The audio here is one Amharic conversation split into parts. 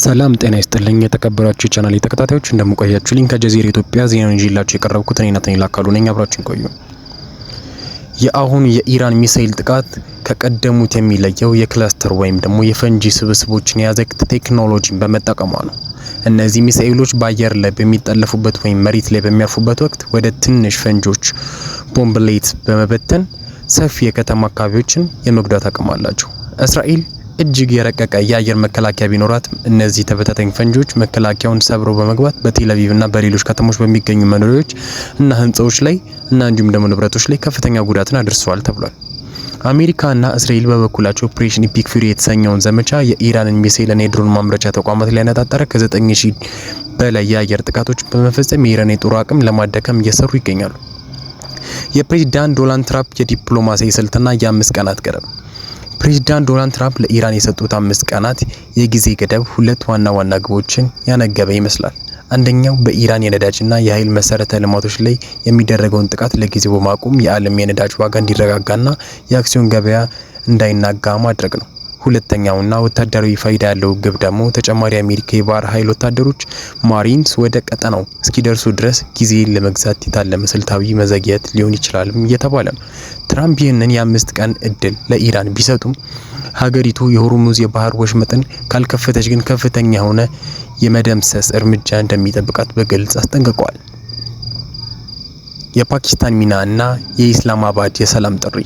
ሰላም ጤና ይስጥልኝ የተከበራችሁ የቻናሌ ተከታታዮች፣ እንደምን ቆያችሁልኝ? ከጀዚራ ኢትዮጵያ ዜናውን ይዤላችሁ የቀረብኩት እኔ ናትናኤል አካሉ ነኝ። አብራችሁን ቆዩ። የአሁኑ የኢራን ሚሳኤል ጥቃት ከቀደሙት የሚለየው የ cluster ወይም ደግሞ የፈንጂ ስብስቦችን የያዘ ቴክኖሎጂን በመጠቀሟ ነው። እነዚህ ሚሳኤሎች በአየር ላይ በሚጠለፉበት ወይም መሬት ላይ በሚያርፉበት ወቅት ወደ ትንሽ ፈንጂዎች bomblet በመበተን ሰፊ የከተማ አካባቢዎችን የመጉዳት አቅም አላቸው። እስራኤል እጅግ የረቀቀ የአየር መከላከያ ቢኖራት እነዚህ ተበታታኝ ፈንጂዎች መከላከያውን ሰብረው በመግባት በቴል አቪቭ እና በሌሎች ከተሞች በሚገኙ መኖሪያዎች እና ህንፃዎች ላይ እና እንዲሁም ደግሞ ንብረቶች ላይ ከፍተኛ ጉዳትን አድርሰዋል ተብሏል። አሜሪካና እስራኤል በበኩላቸው Operation Epic Fury የተሰኘውን ዘመቻ የኢራንን ሚሳኤልና የድሮን ማምረቻ ተቋማት ላይ ያነጣጠረ ከ9000 በላይ የአየር ጥቃቶች በመፈጸም የኢራን የጦር አቅም ለማዳከም እየሰሩ ይገኛሉ። የፕሬዚዳንት ዶናልድ ትራምፕ የዲፕሎማሲያዊ ስልትና የ5 ቀናት ገደብ። ፕሬዚዳንት ዶናልድ ትራምፕ ለኢራን የሰጡት 5 ቀናት የጊዜ ገደብ ሁለት ዋና ዋና ግቦችን ያነገበ ይመስላል። አንደኛው በኢራን የነዳጅና የኃይል መሰረተ ልማቶች ላይ የሚደረገውን ጥቃት ለጊዜው በማቆም የዓለም የነዳጅ ዋጋ እንዲረጋጋና የአክሲዮን ገበያ እንዳይናጋ ማድረግ ነው። ሁለተኛውና ወታደራዊ ፋይዳ ያለው ግብ ደግሞ ተጨማሪ የአሜሪካ የባህር ኃይል ወታደሮች ማሪንስ ወደ ቀጠናው እስኪደርሱ ድረስ ጊዜ ለመግዛት የታለመ ስልታዊ መዘግየት ሊሆን ይችላል እየተባለ ነው። ትራምፕ ይህንን የ5 ቀን እድል ለኢራን ቢሰጡም ሀገሪቱ የሆርሙዝ የባህር ወሽመጥን ካልከፈተች ግን ከፍተኛ የሆነ የመደምሰስ እርምጃ እንደሚጠብቃት በግልጽ አስጠንቅቀዋል። የፓኪስታን ሚና እና የኢስላማባድ የሰላም ጥሪ።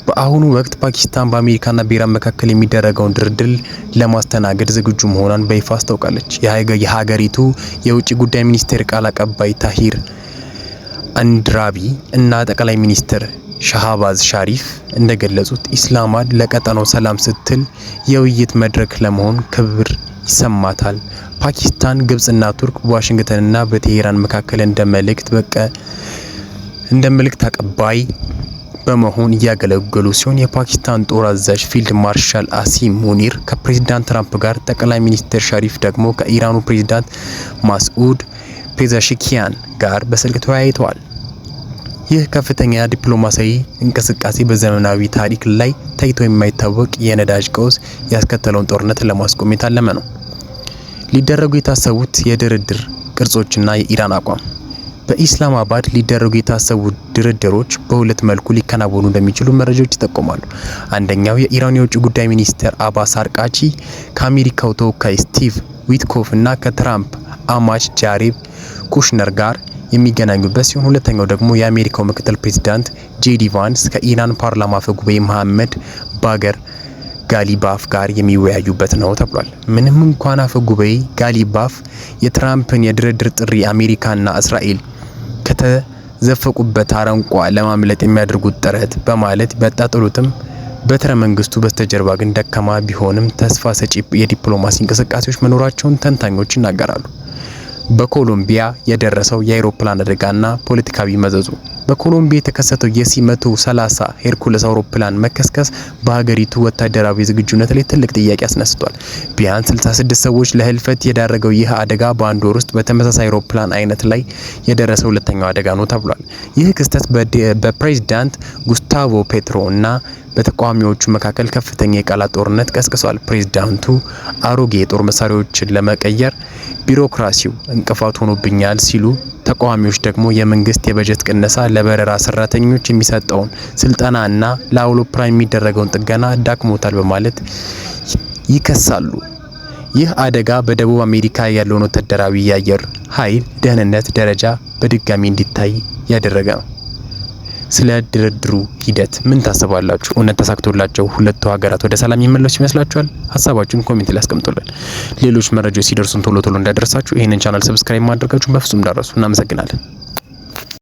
በአሁኑ ወቅት ፓኪስታን በአሜሪካና በኢራን መካከል የሚደረገውን ድርድር ለማስተናገድ ዝግጁ መሆኗን በይፋ አስታውቃለች። የሀገሪቱ የውጭ ጉዳይ ሚኒስቴር ቃል አቀባይ ታሂር አንድራቢ እና ጠቅላይ ሚኒስትር ሻህባዝ ሻሪፍ እንደገለጹት ኢስላማባድ ለቀጠናው ሰላም ስትል የውይይት መድረክ ለመሆን ክብር ይሰማታል። ፓኪስታን፣ ግብጽና ቱርክ በዋሽንግተንና በቴሄራን መካከል እንደ መልእክት አቀባይ በመሆን እያገለገሉ ሲሆን የፓኪስታን ጦር አዛዥ ፊልድ ማርሻል አሲም ሙኒር ከፕሬዚዳንት ትራምፕ ጋር፣ ጠቅላይ ሚኒስትር ሻሪፍ ደግሞ ከኢራኑ ፕሬዚዳንት ማስኡድ ፔዘሽኪያን ጋር በስልክ ተወያይተዋል። ይህ ከፍተኛ ዲፕሎማሲያዊ እንቅስቃሴ በዘመናዊ ታሪክ ላይ ታይቶ የማይታወቅ የነዳጅ ቀውስ ያስከተለውን ጦርነት ለማስቆም የታለመ ነው። ሊደረጉ የታሰቡት የድርድር ቅርጾችና የኢራን አቋም። በኢስላማባድ ሊደረጉ የታሰቡ ድርድሮች በሁለት መልኩ ሊከናወኑ እንደሚችሉ መረጃዎች ይጠቁማሉ። አንደኛው የኢራን የውጭ ጉዳይ ሚኒስትር አባስ አራግቺ ከአሜሪካው ተወካይ ስቲቭ ዊትኮፍ እና ከትራምፕ አማች ጃሬድ ኩሽነር ጋር የሚገናኙበት ሲሆን ሁለተኛው ደግሞ የአሜሪካው ምክትል ፕሬዚዳንት ጄዲ ቫንስ ከኢራን ፓርላማ አፈ ጉባኤ መሐመድ ባገር ጋሊባፍ ጋር የሚወያዩበት ነው ተብሏል። ምንም እንኳን አፈ ጉባኤ ጋሊባፍ የትራምፕን የድርድር ጥሪ አሜሪካና እስራኤል ከተዘፈቁበት አረንቋ ለማምለጥ የሚያደርጉት ጥረት በማለት ቢያጣጥሉትም በትረ መንግስቱ በስተጀርባ ግን ደካማ ቢሆንም ተስፋ ሰጪ የዲፕሎማሲ እንቅስቃሴዎች መኖራቸውን ተንታኞች ይናገራሉ። በኮሎምቢያ የደረሰው የአውሮፕላን አደጋና ፖለቲካዊ መዘዙ። በኮሎምቢያ የተከሰተው የሲ 130 ሄርኩለስ አውሮፕላን መከስከስ በሀገሪቱ ወታደራዊ ዝግጁነት ላይ ትልቅ ጥያቄ አስነስቷል። ቢያንስ 66 ሰዎች ለህልፈት የዳረገው ይህ አደጋ በአንድ ወር ውስጥ በተመሳሳይ አውሮፕላን አይነት ላይ የደረሰ ሁለተኛው አደጋ ነው ተብሏል። ይህ ክስተት በፕሬዝዳንት ጉስታቮ ፔትሮ እና በተቃዋሚዎቹ መካከል ከፍተኛ የቃላት ጦርነት ቀስቅሷል። ፕሬዝዳንቱ አሮጌ የጦር መሳሪያዎችን ለመቀየር ቢሮክራሲው እንቅፋት ሆኖብኛል ሲሉ፣ ተቃዋሚዎች ደግሞ የመንግስት የበጀት ቅነሳ ለበረራ ሰራተኞች የሚሰጠውን ስልጠና እና ለአውሮፕላን የሚደረገውን ጥገና አዳክሞታል በማለት ይከሳሉ። ይህ አደጋ በደቡብ አሜሪካ ያለውን ወታደራዊ የአየር ኃይል ደህንነት ደረጃ በድጋሚ እንዲታይ ያደረገ ነው። ስለ ድርድሩ ሂደት ምን ታስባላችሁ? እውነት ተሳክቶላቸው ሁለቱ ሀገራት ወደ ሰላም የሚመለሱ ይመስላችኋል? ሀሳባችሁን comment ላይ አስቀምጡልን። ሌሎች መረጃዎች ሲደርሱን ቶሎ ቶሎ እንዲደርሳችሁ ይህንን channel subscribe ማድረጋችሁን በፍጹም እንዳትረሱ። እናመሰግናለን።